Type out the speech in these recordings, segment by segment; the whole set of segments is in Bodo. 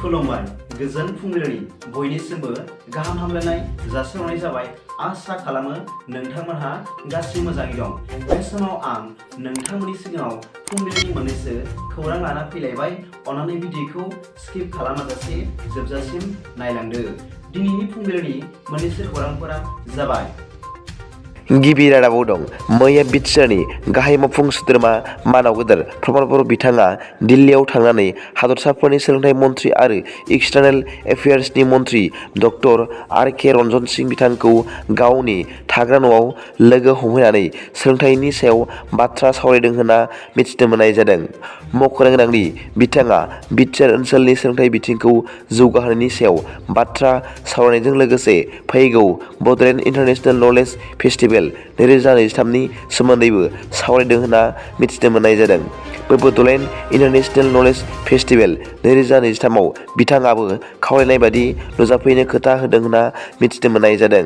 खुलुमबाय गोजोन फुंबिलिनि बयनिसिमबो गाहाम हामलायनाय जासिहरनाय जाबाय। आसा खालामो नोंथांमोनहा गासै मोजाङै दं। बे समाव आं नोंथांमोननि सिगाङाव फुंबिलिनि मोननैसो खौरां लाना फैलायबाय। अन्नानै भिडिअखौ स्किप खालामाजासे जोबजासिम नायलांदो। दिनैनि फुंबिलिनि मोननैसो खौरांफोरा जाबाय। गिबि रादाबाव दं मैया बिटिआरनि गाहाय मावफुं सोद्रोमा मानाव गेदेर प्रमद बर' बिथाङा दिल्लीयाव थांनानै हादरसाफोरनि सोलोंथाइ मन्थ्रि आरो एक्सटार्नेल एफेयार्सनि मन्थ्रि डक्टर आर.के. रन्जन सिं बिथांखौ गावनि थाग्रा न'आव लोगो हमहैनानै सोलोंथाइनि सायाव बाथ्रा सावरायदों होनना मिथिनो मोननाय जादों। मख'नो गोनांदि बिथाङा बिटिआर ओनसोलनि सोलोंथाइ बिथिंखौ जौगाहोनायनि सायाव बाथ्रा सावरायनायजों लोगोसे फैगौ बड'लेण्ड इन्टारनेशनेल नलेज फेस्टिभेल 2023 नि सोमोन्दैबो सावरायदों होनना मिथिनो मोननाय जादों। बे बड'लेण्ड इन्टारनेशनेल नलेज फेस्टिभेल 2023 आव बिथाङाबो खावलायनाय बादि नुजाफैनो खोथा होदों होनना मिथिनो मोननाय जादों।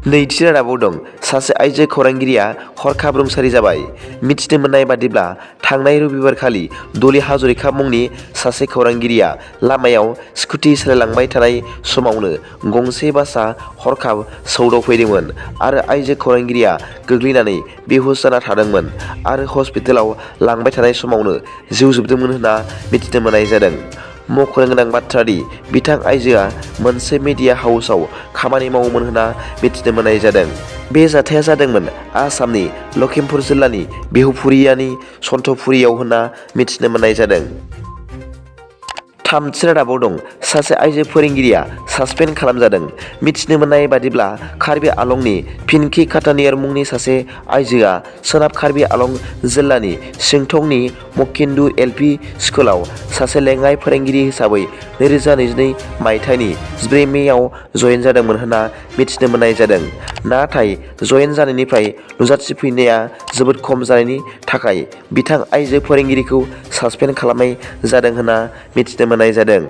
नैथि रादाबाव दं सासे आइजो खौरांगिरिया हरखाब रुंसारि जाबाय। मिथिनो मोननाय बादिब्ला थांनाय रबिबारखालि डली हाजरिका मुंनि सासे खौरांगिरिया लामायाव स्कुटि सालायलांबाय थानाय समावनो गंसे बासआ हरखाब सौदावफैदोंमोन आरो आइजो खौरांगिरिया गोग्लैनानै बेहुस जाना थादोंमोन आरो हस्पिटालाव लांबाय थानाय समावनो जिउ जोबदोंमोन होनना मिथिनो मोननाय जादों। मख'नो गोनां बाथ्रा दि बिथां आइजोआ मोनसे मिडिया हाउसआव खामानि मावोमोन होनना मिथिनो मोननाय जादों। बे जाथाया जादोंमोन आसामनि लखिमपुर जिल्लानि बिहुपुरियानि सन्थपुरियाव होनना मिथिनो मोननाय जादों। थामथि रादाबाव दं सासे आइजो फोरोंगिरिया सासपेन्ड खालामजादों। मिथिनो मोननाय बादिब्ला कार्बि आलंनि पिनकि काटानियार मुंनि सासे आइजोआ सोनाब कार्बि आलं जिल्लानि सिंथंनि मकिन्दु एल.पि. स्कुलाव सासे लेङाइ फोरोंगिरि हिसाबै 2022 मायथाइनि 14 मेआव जयेन जादोंमोन होनना मिथिनो मोननाय जादों। नाथाय जयेन जानायनिफ्राय नुजाथिफैनाया जोबोद खम जानायनि थाखाय बिथां आइजो फोरोंगिरिखौ सासपेन्ड खालामनाय जादों होनना मिथिनो मोननाय जादों।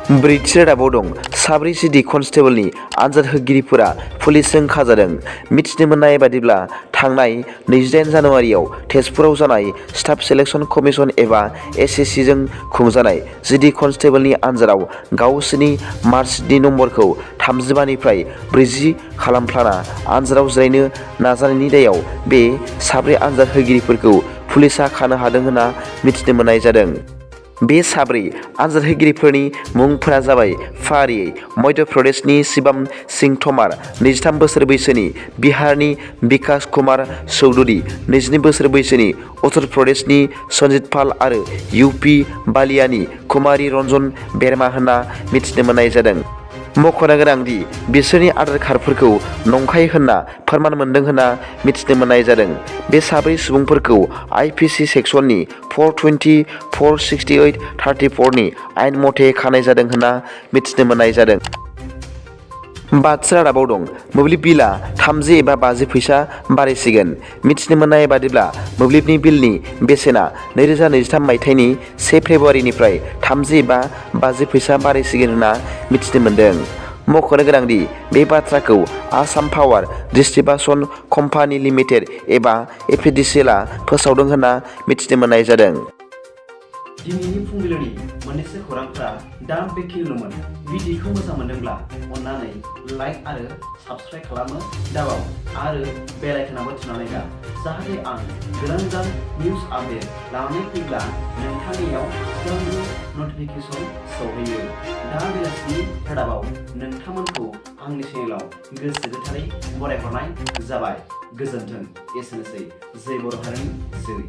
ब्रैथि रादाबाव दं साब्रै सिडि कनस्टेबलनि आनजाद होगिरिफोरा पुलिसजों खाजादों। मिथिनो मोननाय बादिब्ला थांनाय 28 जानुवारियाव तेजपुराव जानाय स्टाफ सेलेक्शन कमिसन एबा एसएससिजों खुंजानाय सिडि कनस्टेबलनि आनजादाव गावसोरनि मार्कशीटनि नम्बरखौ 35 निफ्राय 40 खालामफ्लाना आनजादाव जिरायनो नाजानायनि दायाव बे साब्रै आनजाद होगिरिफोरखौ पुलिसआ खानो हादों होनना मिथिनो मोननाय जादों। बे साब्रै आनजाद होगिरिफोरनि मुंफोरा जाबाय फारियै मध्य प्रदेशनि शिवम सिंह तोमार 23 बोसोर बैसोनि, बिहारनि विकास कुमार चौधरी 22 बोसोर बैसोनि, उत्तर प्रदेशनि सन्जीत पाल आरो यूपी बालियानि कुमारी रंजन बेरमा होनना मिथिनो मोननाय जादों। मख'नो गोनांदि बिसोरनि आधार कार्डफोरखौ नंखाय होनना फोरमान मोनदों होनना मिथिनो मोननाय जादों। बे साब्रै सुबुंफोरखौ आइपिसि सेक्सननि 420, 468, 34 नि आयेन मथे खानाय जादों होनना मिथिनो मोननाय जादों। बाथि रादाबाव दं मोब्लिब बिलआ 30 एबा 50 फैसा बारायसिगोन। मिथिनो मोननाय बादिब्ला मोब्लिबनि बिलनि बेसेना 2023 मायथाइनि 1 फेब्रुवारिनिफ्राय 30 एबा 50 फैसा बारायसिगोन होनना मिथिनो मोनदों। मख'नो गोनांदि बे बाथ्राखौ आसाम पावार डिस्ट्रिबिउशन कम्पानि लिमिटेड एबा एपिडिसिएलआ फोसावदों होनना मिथिनो मोननाय जादों। दिनैनि फुंबिलिनि मोननैसो खौरांफोरा दा बेखिनिल'मोन। भिडिअखौ मोजां मोनदोंब्ला अन्नानै लाइक आरो साबस्क्राइब खालामनो दाबाव आरो बेल आइकनआबो थुनानै ला, जाहाथे आं गोदान निउज आपडेट लानानै फैब्ला नोंथांनियाव सिगांग्रो नटिफिकेसन सौहैयो। दा बेलासिनि रादाबाव नोंथांमोनखौ आंनि चेनेलाव गोसो गोथारै बरायहरनाय जाबाय। गोजोन्थों। एसेनोसै। जय बर' हारिनि जय।